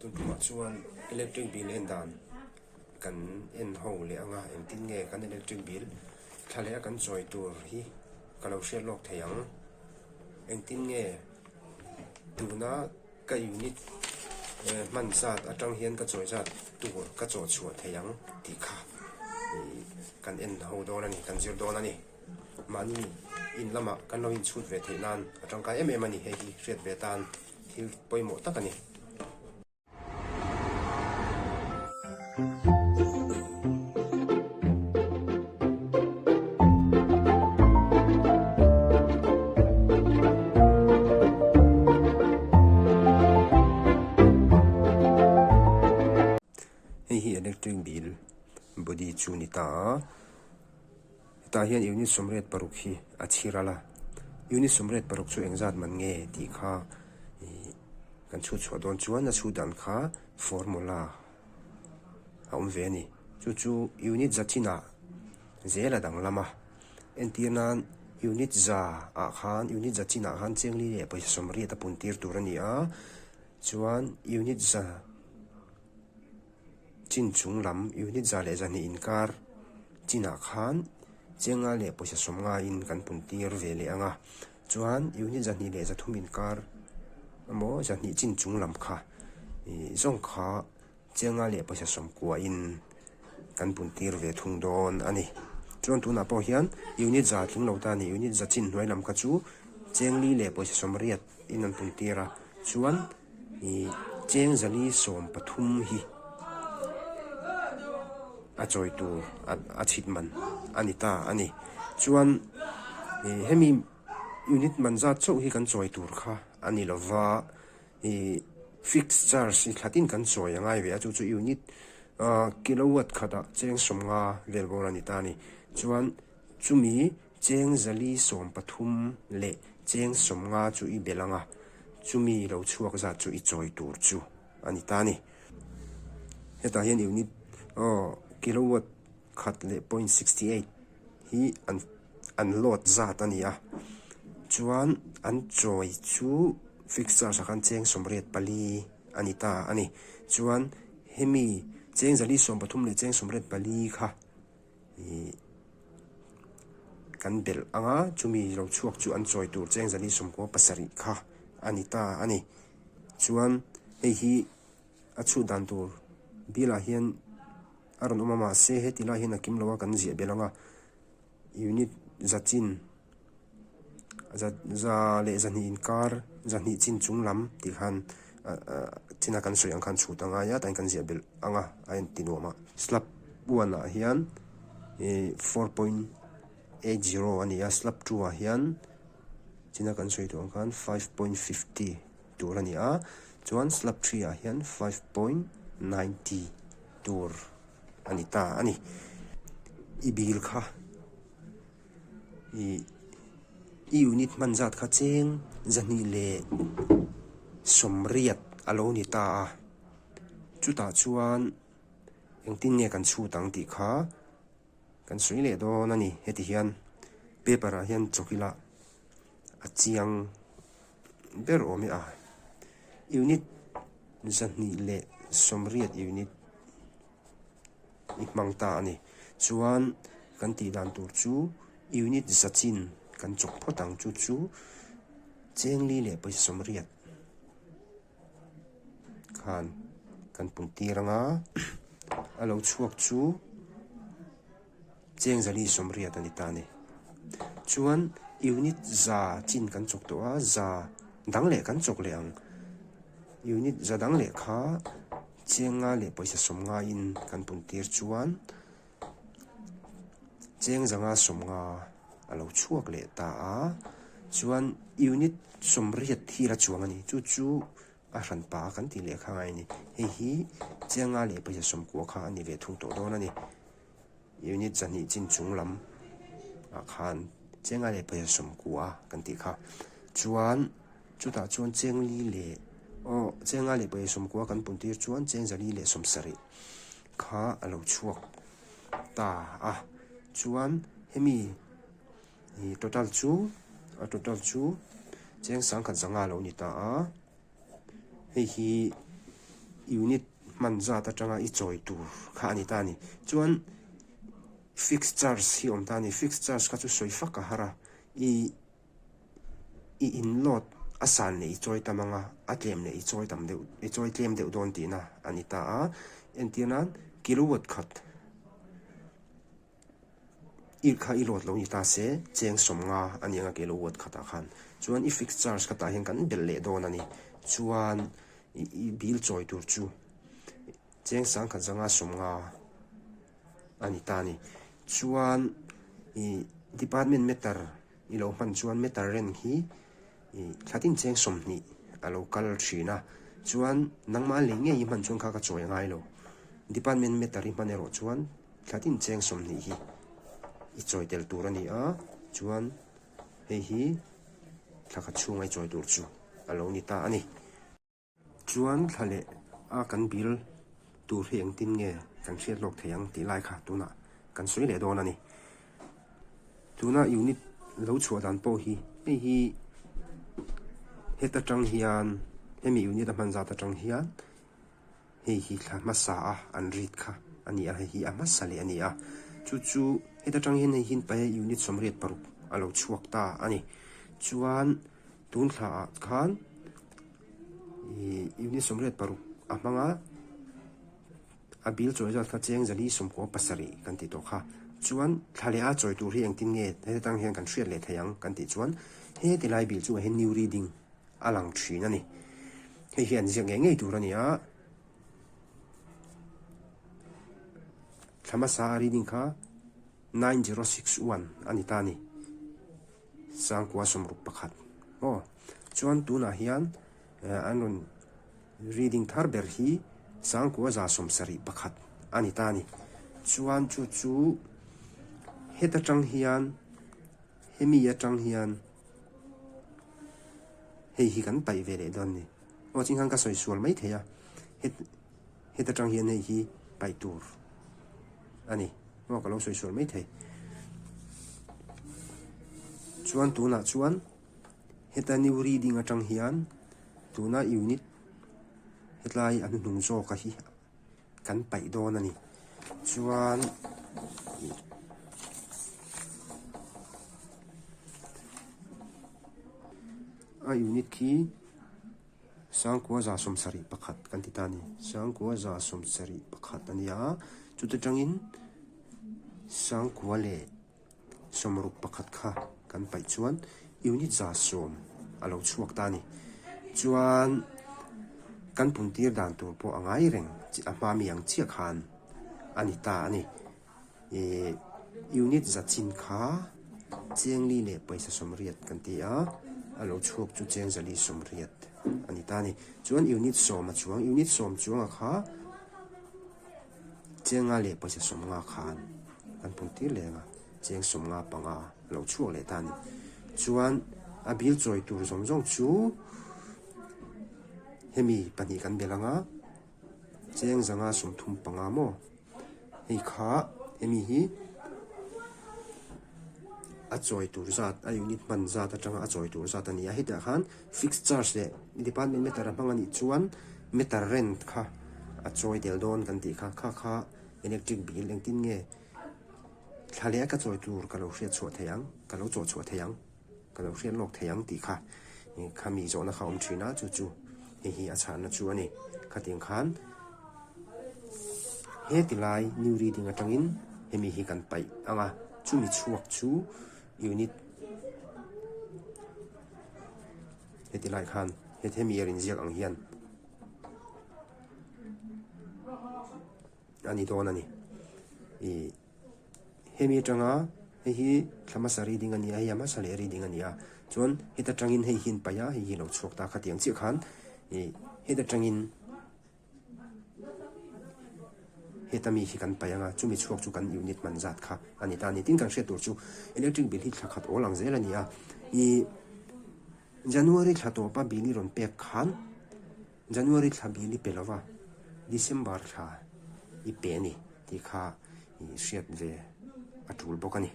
Tuntumah chuan electric bill en dan kan en ho leh ang a, engtin nge kan electric bill thla leh a kan chawi tur hi ka lo hriat lawk thei ang. Engtin nge tuna ka unit hman zat atang hian ka chawi zat tur ka chawh chhuah thei ang tih kha kan en ho dawn a ni, kan zir dawn a ni. Mahni in lamah kan lo inchhut ve theih nan a tangkai em em a ni, hei hi hriat ve tan thil pawimawh tak a ni. Hei hi electric bill body chu ni ta a. Hetah hian unit 86 hi a chhir al a, unit 86 chu engzat man nge tih kha ih kan chhut chhuah dawn chuan a chhut dan kha formula a awm ve a ni. Chu chu unit za chinah zel a danglam a, entir nan unit za ah khan unit za chinah khan chengli leh pawisa 80 a pun tir tur a ni a, chuan unit za. Chin chung lam unit 102 inkar chinah khan chenga leh pawisa 50 in kan pun tir ve leh ang a, chuan unit 203 inkar emaw 200 chin chung lam kha ih zawng kha chenga leh pawisa 90 in kan pun tir ve thung dawn a ni. Chuan tunah pawh hian unit za tling lo ta a ni, unit za chin hnuai lam kha chu chengli leh pawisa 80 in an pun tir a, chuan. Ih cheng 413 hi a chawi tur a chhit man a ni ta a ni. Chuan ih hemi unit man zat chauh hi kan chawi tur kha a ni lo va, ih fixed charge hi thla tin kan chawi a ngai ve a, chu chu unit ah kilowatt khatah cheng 50 vel bawr a ni ta a ni. Chuan chumi Cheng 413 leh cheng 50 chu i belh ang a, chumi lo chhuak zat chu i chawi tur chu a ni ta a ni. Hetah hian unit aw kilowatt khat leh point 68 hi an an load zat a ni a, chuan an chawi chu fixed charge ah khan cheng 84 a ni ta a ni. Chuan hemi cheng 413 leh cheng 84 kha. Ih kan belh ang a, chumi lo chhuak chu an chawi tur cheng 497 kha a ni ta a ni. Chuan hei hi a chhut dan tur bill ah hian a rawn awm a mahse heti lai hian a kim lo a kan ziah belh ang a unit za chin za za leh 200 inkar 200 chin chung lam tih khan china kan sawi ang khan chhut a ngai a tah hian kan ziah belh ang a a inti nuam a. Slab one ah hian ih 4.80 a ni a slab two ah hian china kan sawi tawh ang khan 5.50 tur a ni a chuan slab three ah hian 5.90 tur a ni ta a ni. I bill kha. Ih i unit hman zat kha cheng 280 a lo ni ta a, chutah chuan engtin nge kan chhut ang tih kha kan sawi leh dawn a ni. Heti hian paper ah hian chawk ila a chiang ber awm e a, unit 280 unit. I hmang ta a ni. Chuan kan tih dan tur chu unit za chin kan chawk phawt ang chu chu chengli leh pawisa 80 khan kan pun tir ang a, a lo chhuak chu cheng 480 a ni ta a ni. Chuan unit za chin kan chawk tawh a, za dang leh kan chawk leh ang. Unit za dang leh kha. Cheng nga leh pawisa 50 in kan pun tir chuan cheng 150 a lo chhuak leh ta a, chuan unit 80 hi la chuang a ni. Chu chu a hran pa kan tih leh kha ngai a ni. Hei hi cheng nga leh pawisa 90 kha a ni ve thung tawh dawn a ni. Unit 200 chin chung lam ah khan cheng nga leh pawisa 90 kan tih kha. Chuan. Chutah chuan cheng li leh aw cheng nga leh pawisa 90 kan pun tir chuan cheng 470 kha a lo chhuak ta a. Chuan hemi ih total chu a total chu cheng 1500 a lo ni ta a. Hei hi. unit hman zat atanga i chawi tur kha a ni ta a ni. Chuan fixed charge hi a awm ta a ni. Fixed charge kha chu sawi fak a har a, i i in load a san leh i chawi tam anga a tlem leh i chawi tam deuh i chawi tlem deuh dawn tihna a ni ta a. Entir nan kilowatt khat i kha i load lo ni ta se cheng sawmnga a ni anga kilowatt khatah khan chuan i fixed charge khatah hian kan belh leh dawn a ni. Chuan i bill chawi tur chu cheng sangkhat zanga sawmnga a ni ta a ni. Chuan ih department meter i lo hman chuan meter rent hi ih thla tin cheng 20 a lo kal thin a. Chuan nangmah lei ngei i hman chuan kha ka chawi a ngai lo. Department meter i hman erawh chuan thla tin cheng 20 hi i chawi tel tur a ni a. Chuan hei hi thla khat chhunga i chawi tur chu a lo ni ta a ni. Chuan thla leh a kan bill tur hi engtin nge kan hriat lawk thei ang tih lai kha tunah kan sawi leh dawn a ni. Tuna unit lo chhuah dan pawh hi hei hi heta tang hian hemi unit a hman zat atang hian hei hi thla hmasa a an read kha a ni a, hei hi a hmasa leh a ni a. Chu chu heta tang hian hei hi pae unit 86 a lo chhuak ta a ni. Chuan Tun thla ah khan ih unit 86 a hmang a, a bill chawi zat kha cheng zali 17 kan tih tawh kha. Chuan thla leh a chawi tur hi engtin nge heti tang hian kan hriat leh thei ang kan tih chuan he ti lai bill chungah hian new reading a lang thin a ni. Hei hi an ziak ngei ngei tur a ni a, thla hmasa a reading kha 9061 a ni ta a ni. Sangkua 61 aw. Chuan tunah hian an rawn reading thar ber hi Sangkua 71 a ni ta a ni. Chuan chu chu heta tang hian hemi atang hian hei hi kan paih ve leh dawn a ni. Aw chingkhan ka sawi sual mai thei a het heta tang hian hei hi paih tur a ni. Aw ka lo sawi sual mai thei. Chuan tunah chuan heta new reading atang hian tuna unit hetlai a hnuhnung zawka hi kan paih dawn a ni. Chuan a unit khi Sangkua 71 kan ti ta a ni. Sangkua 71 a ni a, chuta tangin sangkua leh 61 kha kan paih chuan unit 100 a lo chhuak ta a ni. Chuan kan puntir dan tur pawh a ngai reng a hma mi ang chiah khan a ni ta a ni. Ih unit za chin kha chengli leh pawisa 80 kan ti a, a lo chhuak chu cheng zali 80 a ni ta a ni. Chuan unit 10 a chuang, unit 10 chuanga kha chenga leh pawisa 50 khan kan pun tir leh ang a, cheng 55 a lo chhuak leh ta a ni. Chuan a bill chawi tur zawng zawng chu hemi pahnih kan bel ang a, cheng zanga 35 maw? Hei kha hemi hi a chawi tur zat a unit hman zat atanga a chawi tur zat a ni a hetah khan fixed charge leh department meter a hmang a nih chuan meter rent kha a chawi tel dawn kan tih kha kha kha electric bill engtin nge thla leh a ka chawi tur ka lo hriat chhuah thei ang ka lo chawh chhuah thei ang. Ka lo hriat lawk thei ang tih kha khami zawhna kha a awm thin a, chu chu hei hi a chhanna chu a ni. Khatiang khan he ti lai new reading atangin hemi hi kan paih ang a, chumi chhuak chu unit heti lai khan hemi a rinziak ang hian a ni dawn a ni. Ih. Hemi atanga hei hi thla hmasa reading a ni a, hei a hmasa leh reading a ni a, chuan heta tangin hei hi an paih a, hei hi a lo chhuak ta khatiang chiah khan ih heta tangin heta mi hi kan paih ang a, chumi chhuak chu kan unit man zat kha a ni ta a ni. Tin kan hriat tur chu electric bill hi thla khat awl ang zel a ni a, ih January thla tawpa bill i rawn pek khan January thla bil i pe lo va, December thla i pe a ni tih kha i hriat ve a tul bawk a ni.